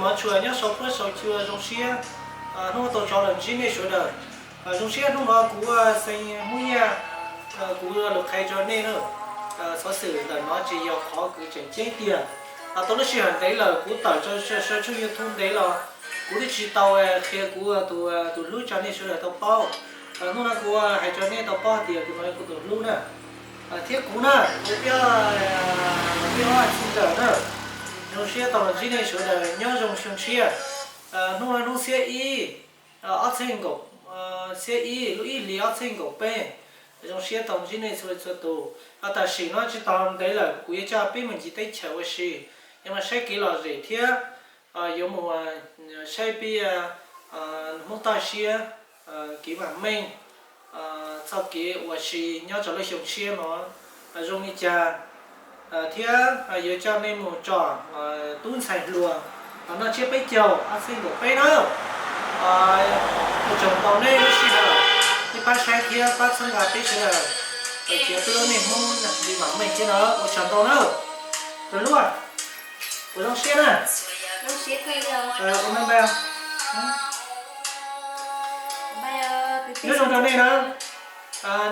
Mov tshua nyob saum huab saum cua zoo siab hnub tau tso los ntsib nej sawv daws. Zoo siab hnub no kuv ua xeem Hmoob Yaj, kuv lus qhia rau nej na. Xov xwm ntawm no ces yog qhov kuv tseem ceeb tiag. Tau lub sij hawm ntev lawm kuv tawm rau saum tshooj YouTube ntev los kuv twb tsis tau qhia kuv tus hlub rau nej sawv daws tau paub. Hnub no kuv hais rau nej tau paub tias tus no yog kuv tus hlub na. Thiab kuv na, kuv thiab, thiab ob txiv ntawm na, zoo siab tau los ntsib nej sawv daws, nyob zoo xyoo tshiab. Hnub no hnub xiab ib, ob txhiab nkaum, xiab ib lub ib hlis ob txhiab nkaum peb. Zoo siab tau ntsib nej txhua leej txhua tus. Tam sim no tsis tau ntev lawm kuv yuav coj peb mus ncig teb chaws ua si, yuav mus saib kev lom zem thiab yuav mus saib peb Hmoob toj siab, kev vam meej, txoj kev ua si nyob rau lub xyoo tshiab no zoo li cas, thiab yuav coj nej mus tsom tub ntxhais hluas noj tsiab peb caug ob txhiab nkaum peb na. Ua tsaug ntau nej lub sij hawm, nej pab saib thiab pab txhawb nqa peb sawv daws, cia peb lub neej Hmoob li vam meej thiab na. Ua tsaug ntau na. Tus hlub, ua zoo siab na. Ua me npe, nyob zoo rau nej na.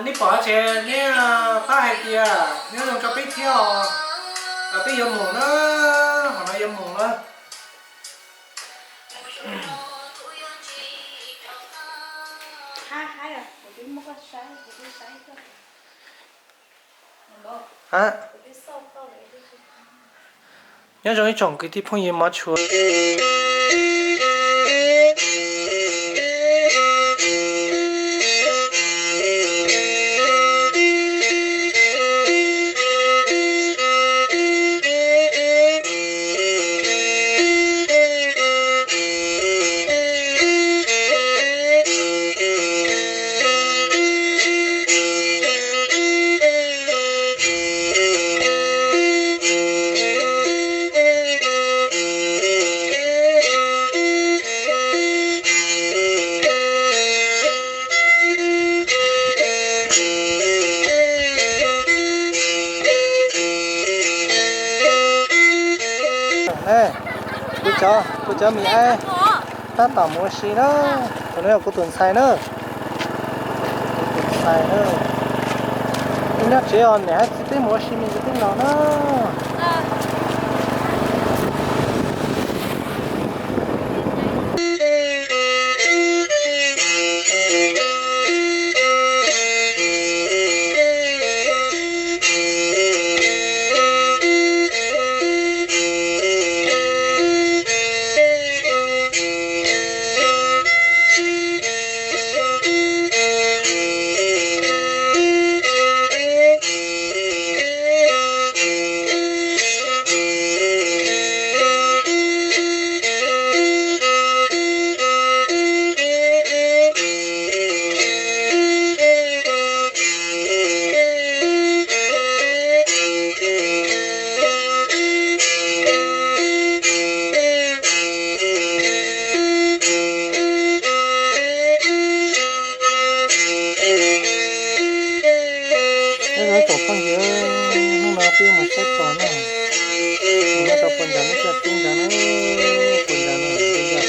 Nej pom ces nej pab hais tias nyob zoo rau peb thiab os. Peb yuav mus na, hom no yuav mus na. Nyob zoo ib tsoom kwv tij phooj ywg mov tshua. Kuv cov, kuv cov mi aib tab tom mus ua si na. Tus no yog kuv tus ntxhais na. Kuv tus ntxhais na. Ib nyob tsev os, niam hais txiv peb mus ua si me ntsis twb los na. Nyob zoo ib tsoom phooj ywg, hnub no peb mus saib tos na, mus nyob rau puag nrad lub caj roob nrad na, puag nrad no, puag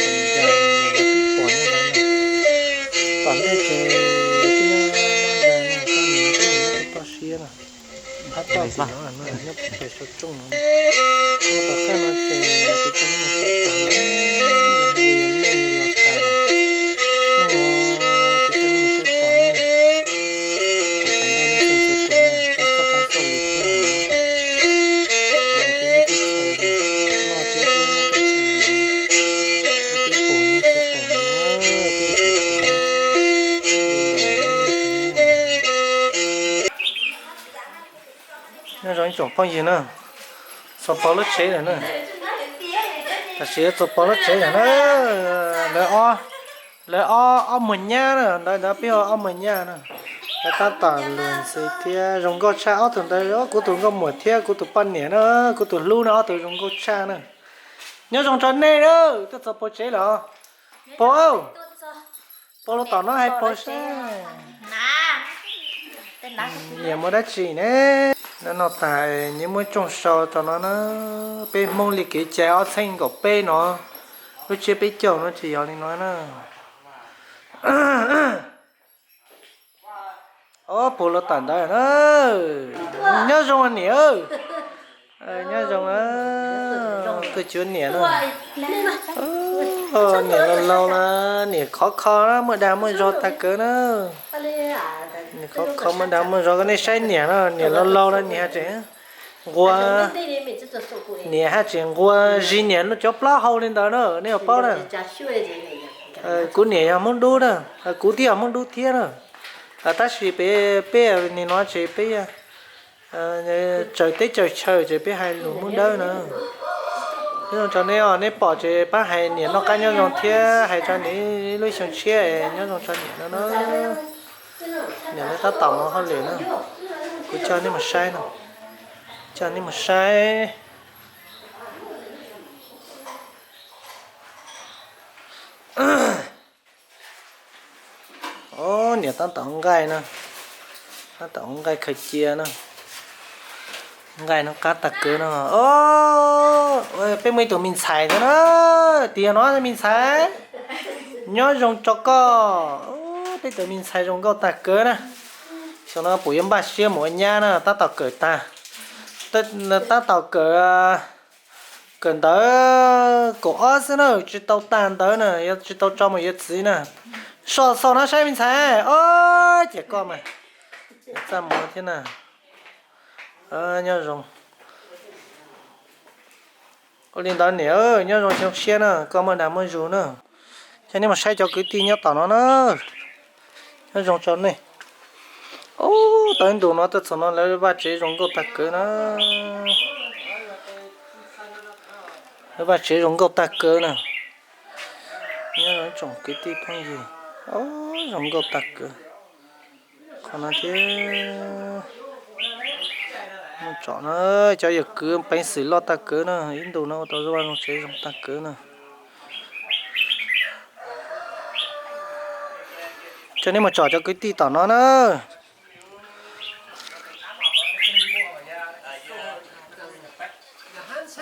nrad, peb pom nyob nrad na, tom ntej ces peb nyob nrad no, pab nws nyob toj siab na, phab toj tim no no, nyob pem saum rooj no, tom qab no ces kuv coj nej mus saib tos na, nej los tas, hnub no kuv coj nej mus saib tos na, kuv cov nej txhua tus na, pab txhawb pab txhawb li thiab na, peb nyob teb chaws no, noj thiab peb nyob teb chaws no, peb pom nej txhua tus na, peb txhua tus na. Nyob zoo ib tsoom phooj ywg na, txog pog lub tsev lawm na, tam sim txog pog lub tsev lawm na, lawv ob, lawv ob, ob muag nyab na, ntawd ntawd peb hu ob muag nyab na, lawv tab tom luag ntxhi thiab zoo nkauj tshaj ob tug ntawd, kuv tus nkauj muam thiab kuv tus poj niam na, kuv tus hlub na, ob tug zoo nkauj tshaj na. Nyob zoo rau nej na, twb txog pog tsev lawm, pog, pog los tom no hais pog saib. Nyias muaj dab tsi ne? No no tas nyias muaj tsooj sau rau no na. Peb Hmoob li kev cai ob txhiab nkaum peb no, Lub tsiab peb caug no tsis yog li no na. Ob puag los tawm ntawd na. Nyob zoo niam. Nyob zoo, tuaj cuag niam na. Niam laus laus na, niam khov kho na, muaj dag muaj zog tag kawg na. Niam khov kho muaj dag muaj zog, koj nej saib niam na, niam laus laus na, niam haj tseem nquag, niam haj tseem nquag zis niam cov plaub hau li ntawd na, nej yuav paub na. Kuv niam yog Hmoob Dub na, kuv twb yog Hmoob Dub thiab na. Tab sis peb, peb nim no ces peb tsaws teb tsaws chaw ces peb hais lus Hmoob Dawb na. Nyob zoo tso nej os, nej pom ces pab hais niam noj qab nyob zoo thiab hais tso niam ib lub xyoo tshiab es nyob zoo tso niam no na. Niam lawv tab tom mus hauj lwm na. Kuv coj nej mus saib no, coj nej mus saib. Niam tab tom nqaij na, tab tom nqaij khaws cia na. Nqaij no qab tag kawg no. Peb muaj ib tug me ntxhais thiab na, tias no me ntxhais, nyob zoo tso koj. Peb tus me ntxhais zoo nkauj tag kawg na. Xyoo no puas yuav npaj siab mus ua nyab na, tab tom kawm tag, tab tom kawm, kawm ntawv kaum ob xwb na, tsis tau tag ntawv na, yuav tsis tau tso mus yuav txiv na. Soj xaus no saib me ntxhais, o, ces koj mas txaj muag thiab na. Nyob zoo. Ua li ntawd niam, nyob zoo xyoo tshiab na, koj muaj dag muaj zug na. Coj nej mus saib cov kwv tij nyob tom no na. Nyob zoo tso nej. Ub, tau ib ntus no tuaj txog no lawv vaj tsev zoo nkauj tag kawg na. Lawv vaj tsev zoo nkauj tag kawg na. Nyob zoo tsoom kwv tij phooj ywg, zoo nkauj tag kawg. Qhov no thiab, mus tsom na, cov yawm kwv peev xwm loj tag kawg na, ib ntus no ua tau zoo vaj zoo tsev zoo tag kawg na. Coj nej mus tsom cov kwv tij tom no na.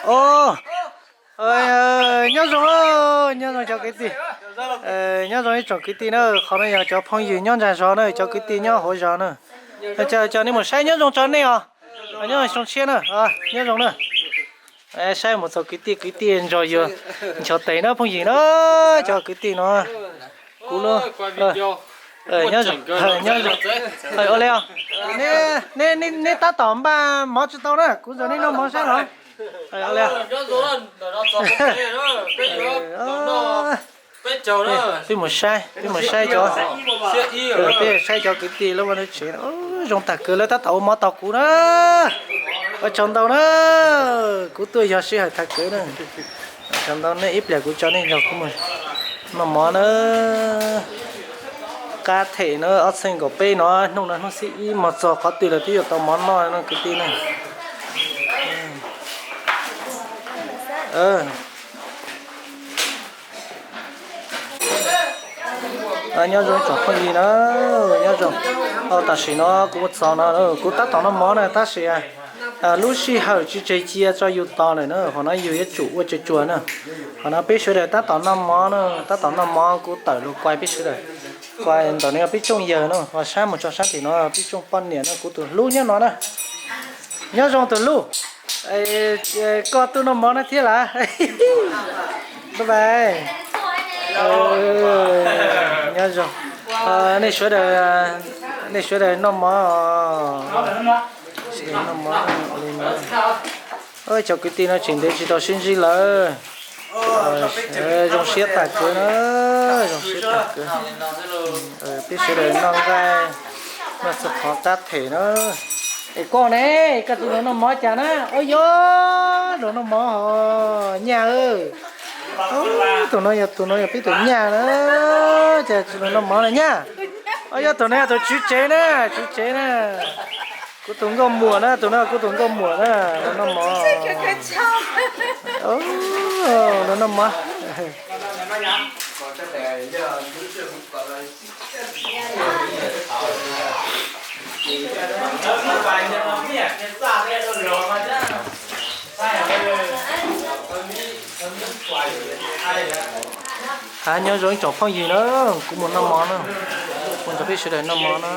O, nyob zoo, nyob zoo cov kwv tij. Nyob zoo ib tsoom kwv tij na, qhov no yog cov phooj ywg nyob nrag zos na, cov kwv tij nyob hauv zos na. Coj nej mus saib, nyob zoo tso nej os. Nyob zoo xyoo tshiab na, nyob zoo na. Saib mus txog kwv tij, kwv tij nrog yus nchos tes na phooj ywg na, cov kwv tij no. Kuv lub, nyob zoo, nyob zoo. Ua li os, neb tab tom npaj mov tsis tau na, kuv ntxuav neb noj mov saib los. Ua li os. Peb mus saib, peb mus saib cov, peb saib cov kwv tij lub vaj lub tsev, zoo tag kawg, lawv tab tom ua mov tos kuv na. Ua tsaug ntau na, kuv tuaj yog sij hawm tag kawg na. Ua tsaug ntau nej, ib pliag kuv tso nej nrog kuv mus noj mov na. Qab them na, ob txhiab kaum peb no, hnub no hnub xiab ib, mus txog qhov twg lawm twb yuav tau mov noj no kwv tij na. Nyob zoo tsoom phooj ywg na, nyob zoo. Tam sim no kuv txog no, kuv tab tom noj mov na, tab sis lub sij hawm tsis tseg cia tso yus tos lawm na, qhov no yus yuav tsum ua tsuag tsuag na. Qhov no peb sawv daws tab tom noj mov na, tab tom noj mov, kuv tawm los kuas peb sawv daws, kuas ntawm no yog peb tsooj yawg na, ho sab mus tso sab tim no peb tsooj poj niam na, kuv tus hlub nyob no na. Nyob zoo tus hlub, koj tuaj noj mov no thiab lawm. Bye bye. Nyob zoo. Nej sawv daws, nej sawv daws noj mov, sawv daws noj mov li no. Cov kwv tij no tseem ntev tsis tau sib ntsib lawm. Zoo siab tag kawg na, zoo siab tag kawg. Peb sawv daws noj nqaij, noj txhua qhov qab them na. Es koj ne, koj tsis los noj mov cas na? Ua yog los noj mov hos nyaj. Tus no yog, tus no yog peb tus nyaj na, cas tsis los noj mov na nyaj? Ua yog tus no yog tus tswv tsev na, tswv tsev na. Kuv tus nkauj muam na, tus no kuv tus nkauj muam na, los noj mov. Los noj mov. Hav, nyob zoo ib tsoom phooj ywg na, kuv mus noj mov na, mus nrog peb sawv daws noj mov na.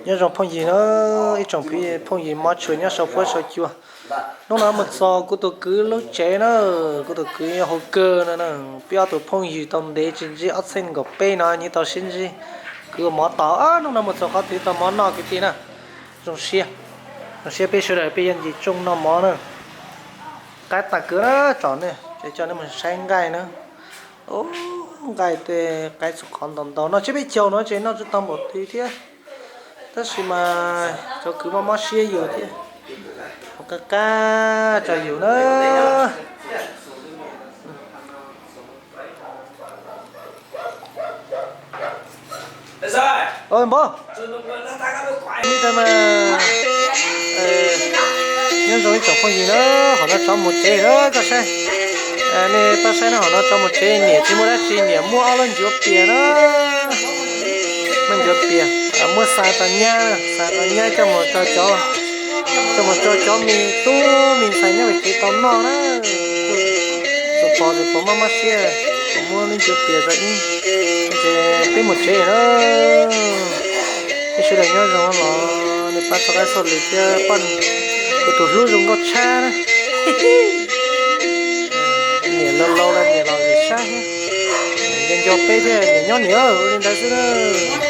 Nyob zoo phooj ywg na, ib tsoom phooj ywg mob tshua nyob saum fuab saum cua. Hnub no mus txog kuv tus kwv lub tsev na, kuv tus kwv yog hauv kawg no na. Peb ob tug phooj ywg tau ntev tsis ntsib, ob txhiab nees nkaum peb no nyuam tau sib ntsib. Kwv ua mov tau, hnub no mus txog qhov twg tau mov noj kwv tij na. Zoo siab, zoo siab peb sawv daws peb yuav nce rooj noj mov na. Qaib tag kwv na, tsom nej, coj nej mus saib nqaij na. Nqaij tej qaib txhua qhov ntau ntau, noj tsiab peb caug no ces noj tsis tau npaum twg thiab. Tab sis mas cov kwv mob mob siab yus thiab, ua qab qab tso yus na. Npawg, nyob zoo ib tsoom phooj ywg na, hom no tsov mus tsev na koj saib. Nej pab saib na, hom no tsov mus tsev, niam tsis muaj dab tsi, niam muaj ob lub ncuav pias na. Muaj ncuav pias, muab xa tau nyab, xa tau nyab coj mus rau cov, coj mus rau cov me tub me ntxhais nyob pem kev tau noj na. Tus pog tus pog mob mob siab, kuv muab lub ncuav pias rau ib, ces peb mus tsev na. Peb sawv daws nyob zoo los nej pab txhawb qaib txhawb lus thiab pab kuv tus hlub zoo nkauj tshaj na. Niam laus laus los niam los zem sab thiab, nco nco peb thiab niam nyob niam ua li ntawd xwb na.